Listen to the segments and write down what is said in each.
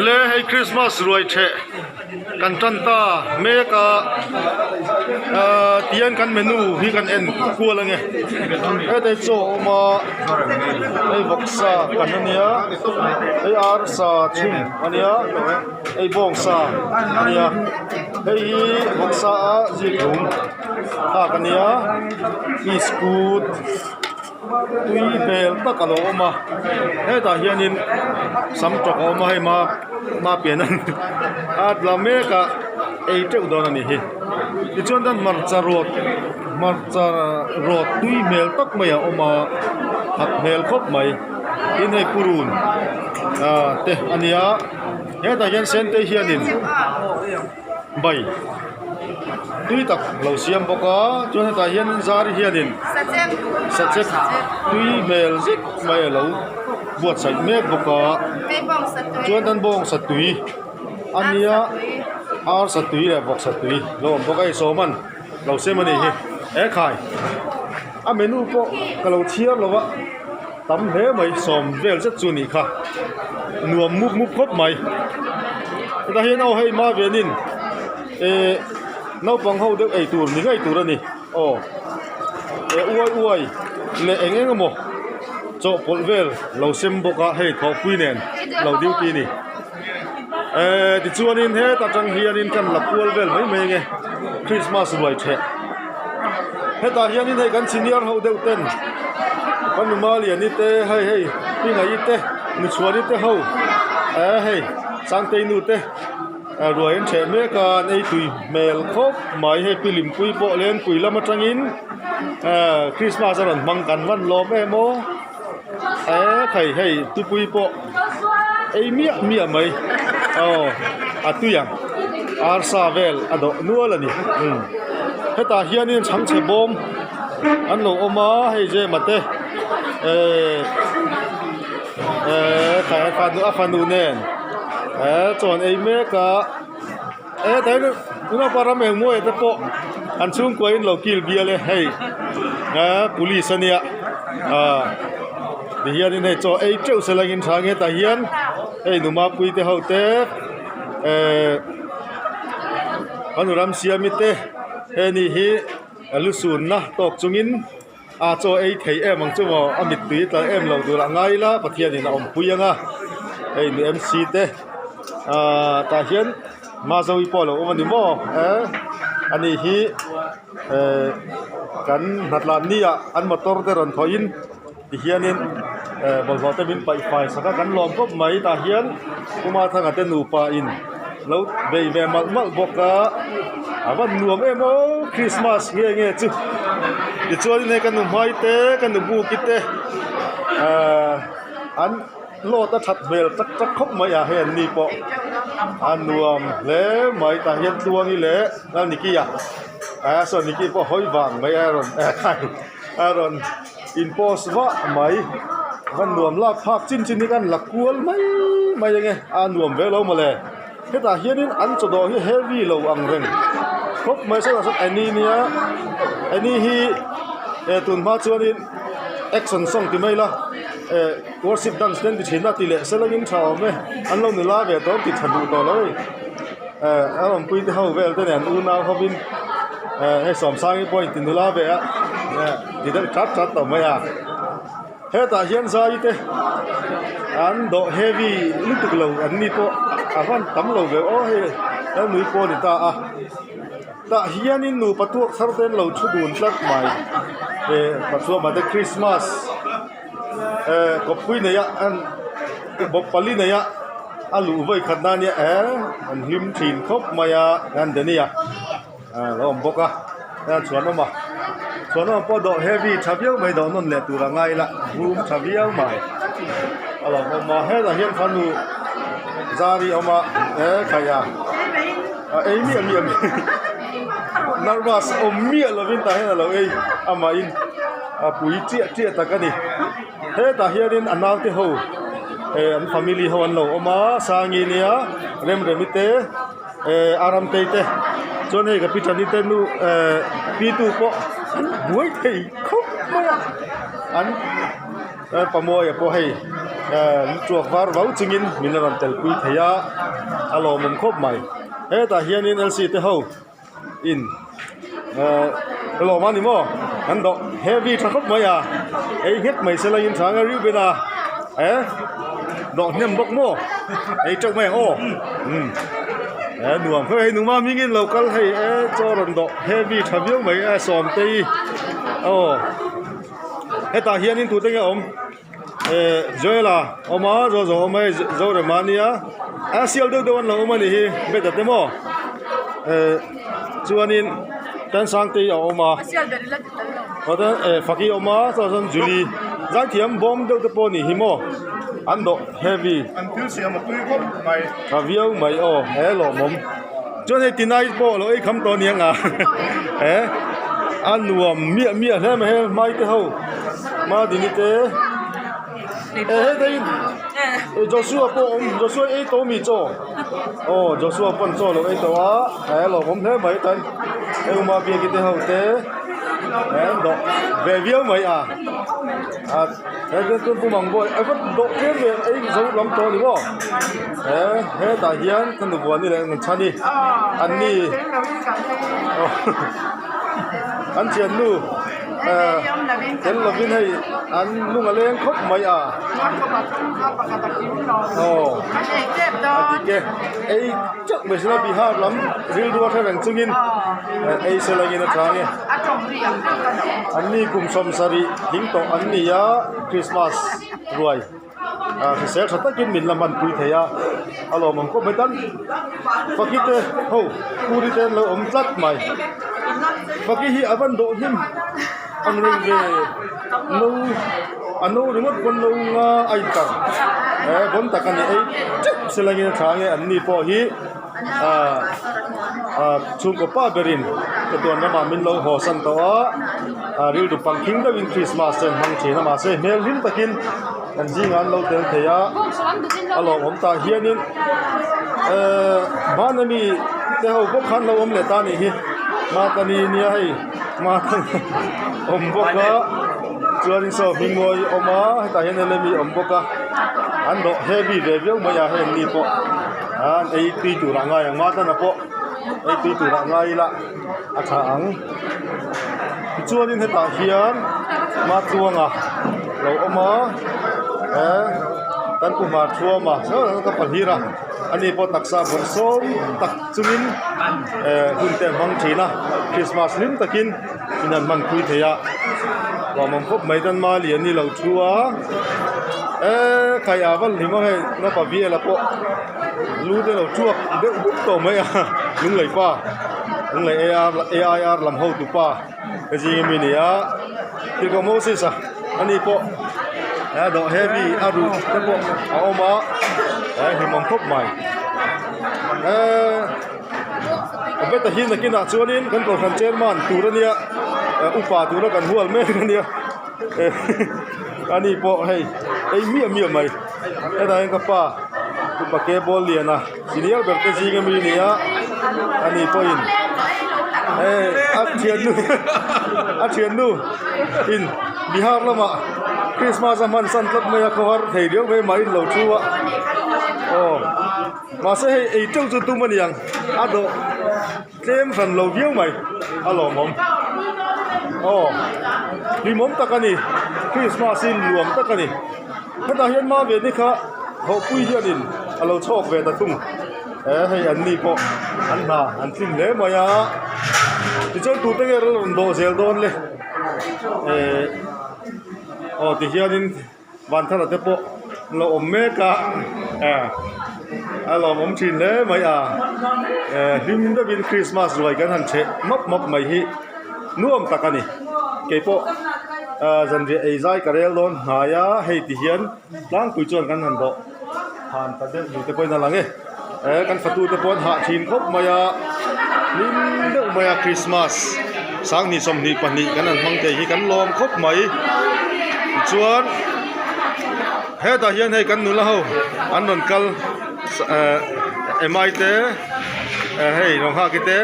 Le hei Christmas ruai theh kan tan ta mek a ahh tihian kan menu hi kan en kual ange heta hi chaw a awm a hei vawksa kan ania hei arsa chhum ania hei bawngsa ania hei hi vawksa a zikhlum thlak ania iskut. Tui hmel tak a lo awm a hetah hianin sam tawk a awm a hei ma ma pian a tla mek a ei teuh dawn a nih hi tichuan chuan hmarcha rawt hmarcha rawt tui hmel tak mai a awm a that hmel khawp mai tin hei purun ah te a nia hetah hian sente hianin. Bai tui tak lo siam bawk a chuan hetah hian zar hianin sachek tui hmel zet mai a lo buatsaih mek bawk a chuan tan bawng satui a nia ar satui leh vawk satui lo awm bawk a hei sawman lo siam a nih hi ekhai a menu pawh ka lo chhiar lo a. Tam hle mai sawm vel zet chu nih kha nuam mup mup khawp mai hetah hian aw hei hma venin eh naupang ho deuh ei tur ni ngei tur a ni aw eh uai uai leh eng eng emaw chawhpawlh vel lo sem bawk a hei thawhpui nen lo duty a ni eh tichuanin hetah tang hianin kan la kual vel mai mai ange Christmas ruai theh. Hetah hianin hei kan senior ho deuh ten kan numa liani te hei hei pi ngaih te nuchhuani te ho eh hei sangtei nu te ruai an ṭheh mek a an ei tui hmel khawp mai hei pi limpui pawh lengpui lam aṭangin eh christmas a rawn hmang kan van lawm em aw eh khai hei tupui pawh ei miah miah mai aw a tui ang arsa vel a dawh nual a ni umm hetah hianin chhangchhe bawm an lo awm a hei zema te ehh ehh a fanu nen eh chaw an ei mek a eh tlai tunah pawh ram engmawi te pawh an chhungkua in lo kil bial e hei eh police ania ah tihianin hei chaw ei teuh se langin tha nge tah hian hei numa pui te ho te eh kan ram siami te heni hi a lu sunna tawk chungin a chaw ei thei em ang chu maw a mittui tla em lo tur a ngai ila Pathianin a awmpui ang a hei mi MC te ahh tah hian Mazawi pawh a lo awm a ni maw eh ani hi eh kan hnatlan ni ah an motor te rawn thawhin tihianin eh bawlhhlawh te min paih fai sak a kan lawm khawp mai tah hian Puma Thanga te nupa in lo bei ve malh malh bawk a a van nuam em aw Christmas nge nge chu tichuanin hei ka nu hmai te ka nu buki te ahh an load a that hmel tak tak khawp mai a hei an ni pawh a nuam hle mai tah hian tluangi leh Lalniki a ah saw Niki pawh hawi vang mai a rawn a rawn in post vah mai va nuam lak phak chin chin hi khan la kual mai mai ange a nuam ve lo mawle hetah hianin an chaw dawh hi heavy lo ang reng khawp mai sawtah sawn Annie nia Annie hi eh tun hma chuanin action song ti mai ila eh worship dance te an ti thin a ti leh selangin tha awm e an lo nula ve tawh an ti tha duh tawh lo hei eh a awmpui te ho vel te nen unau hovin eh hei sawmsangi pawh a inti nula ve a eh ti deuh chat chat tawh mai a hetah hian zai te an dawh heavy lutuk lo an ni pawh a van tam lo ve aw hei lalnui pawh a ni ta a tah hianin nupa tuak thar te an lo thu dun tlat mai eh pathuam ah te christmas eh kawppui nei a an bawp pali nei a a luh vawi khat na ania eh an hlim thin khawp mai a an Danny-a ah a lo awm bawk a chuan chhuanawma chhuanawma pawh dawh heavy tha viau mai dawh nawn leh tur a ngai la rum tha viau mai a lo awm a hetah hian fanu zari a awm a eh khai a a ei miah miah mai nervous awm miah lovin tah hian a lo ei amahin a pui chiah chiah tak a ni hetah hianin a naute ho eh an family ho an lo awm a sangi nia remremi te eh a ramtei te chuan hei ka pi thani te nu eh pi tu pawh an buai thei khawp mai a an pamawia pawh hei. Lu tuak var vau chungin min rawn telpui thei a, a lawmawm khawp mai. Hetah hianin LC te ho in ehh lawm a ni maw? An dawh heavy tha khawp mai a, ei nghet mai se la in chang a Reuben a eh dawh hnem bawk maw? Ei teuh mai ang aw umm eh nuam khawp mai hei nungma hmingin lo kal hei eh chaw rawn dawh heavy tha viau mai a Sawmtei aw hetah hianin tute nge awm? Eh Joela awm a zaw zaw awm a hei Zorema ania a sial deuh deuh an lo awm a nih hi beta te maw eh chuanin Tensangte hi a awm a eh Faki a awm a chuan sawn Julie zaithiam bawm deuh te pawh a nih hi maw an dawh heavy an thil siam a tui khawp mai tha viau mai aw he lawmawm chuan hei tinai pawh lo ei kham tawh aniang a eh a nuam miah miah hle mai hei hmai te ho. Madini te eh heta in eh Joshua pawh a awm Joshua ei tawh mi chaw aw Joshua pawn chaw alo ei tawh a eh a lawmawm hle mai tan hei uma biaki te ho te eh an dawh ve viau mai a ah he chuan pu mang bawi a va dawh tlem ve ei zo lam tawh a ni maw eh hetah hian ka nubuan i leh an chhan i an ni an thiannu. Tel lovin hei an lung a leng khawp mai a aw a dik e ei teuh mai sela Bihar lam rilru a hre reng chungin ei sela engin a chang e an ni kum 70 ding tawh an ni a Christmas ruai ah hrisel tha takin min la hmanpui thei a a lawmawm khawp mai tan faki te ho puri te an lo awm tlat mai faki hi a van dawh hnim ang reng ve no a no ringawt pawn no nga a intar eh bawn tak a ni ei teuh sela nge tha nge an ni pawh hi ah ah chhungkaw pa berin chatuan ramah min lo haw san tawh a ah rilru pangkhing deuhin Christmas te an hmang thin a mahse hmel hlim takin an zingah an lo tel thei a a lawmawm tah hianin ehh hmana mi te ho bawk khan lo awm leh ta a nih hi Matani nia hei Matani awm bawk a chuanin saw hmingmawi a awm a hetah hian lmi a awm bawk a an dawh heavy ve viau mai a heng ni pawh. An ei tui turah ngai ang Matana pawh ei tui turah ngai ila a tha ang tichuanin hetah hian Matluanga lo awm a eh kan pu hmar thuam a ka pahlir a ani pawh taksa bawrh sawm tak chungin eh hun te a hmang thin a Christmas hlim takin in an hman pui thei a lawmawm khawp mai chuan mali an ni lo thu a eee khai a va hlim a hei naupang bial pawh lu te lo thuak deuh dup tawh mai a lunglei pa lunglei A I R lam hotu pa te zing ami a ni a tirhkoh Moses a ani pawh a dawh heavy a ruh te pawh a awm a a hlimawm khawp mai eee. Beta hi nakinah chuanin kan kohhran chairman tur a nia upa tura kan hual mek a nia ani pawh hei ei miah miah mai hetah hian ka pa upa kebol liana senior ber te zing ami a ni a ani pawhin hei a thiannu a thiannu in Bihar lamah Christmas a hman san tlat mai a khawhar thei riau mai mah in lo thu a aw. Mahse hei ei teuh chu tum a ni ang a dawh tlem hran lo viau mai a lawmawm aw hlimawm tak a ni Christmas hi nuam tak a ni hetah hian ma ve ni kha thawhpui hianin a lo chhawk ve ta thung he hei an ni pawh an hna an tling hle mai a tichuan tute nge rawn dawh zel dawn le eh aw tihianin. Vanthara te pawh an lo awm mek a eh a lawmawm thin hle mai a eh hlim deuhin Christmas ruai kan han chheh map map mai hi nuam tak a ni keipawh ah zanriah ei zai ka rel dawn hnai a hei ti hian tlangpui chuan kan han dawh han ta deuh ni te pawhin a lang e eh kan fatu te pawh an hah thin khawp mai a hlim deuh mai a Christmas sanghnih 22 kan han hmang thei hi kan lawm khawp mai tichuan hetah hian hei kan nula ho an rawn kal eh emai te eh hei Ronghaki te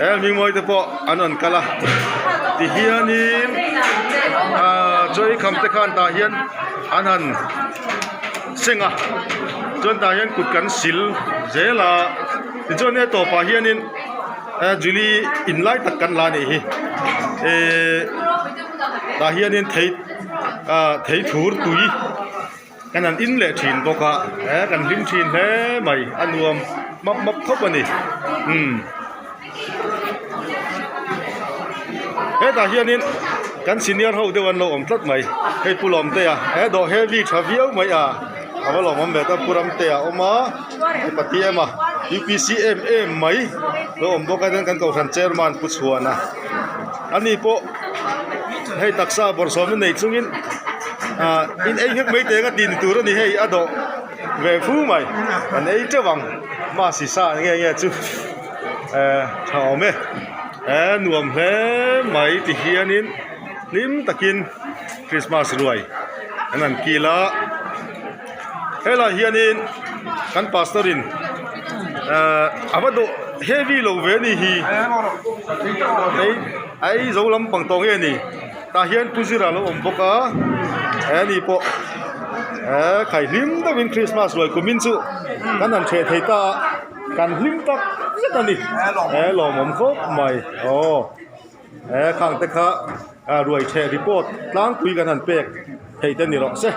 eh Hmingmawi te pawh an rawn kal a tihianin ah chaw ei kham te khan tah hian an han. seng a chuan tah hian kut kan sil zel a tichuan he tawpah hianin eh Julie in lai tak kan la a nih hi ehh tah hianin thei ah thei thur tui kan han in leh thin bawk a eh kan hlim thin hle mai a nuam map map khawp a ni umm hetah hianin kan senior ho deuh an lo awm tlat mai hei pu Lawmtea he dawh heavy tha viau mai a a va lawmawm ve ta pu Ramtea a awm a mipa ti em a U P C em em mai lo awm bawk a chuan kan kohhran chairman pu Chhuana ani pawh hei taksa bawrhsawmna nei chungin ah in ei nghek mai teng a tih ni tur a ni hei a dawh ve fu mai an ei teuh ang masi sa nge nge chu eh tha awm e eh nuam hle mai ti hianin hlim takin Christmas ruai an han kil a helaiah hianin kan pastor in eh a va dawh heavy lo ve a ni hi ei zo lampang tawh nge ni. Tah hian Pu Zira lo awm bawk a, he ni pawh he khai hlim deuhin Christmas ruai kumin chu kan han hreh thei ta a, kan hlim tak zet a ni, he lawmawm khawp mai aw he khang te kha ruai hreh report tlangpui kan han pek thei te ni rawh se.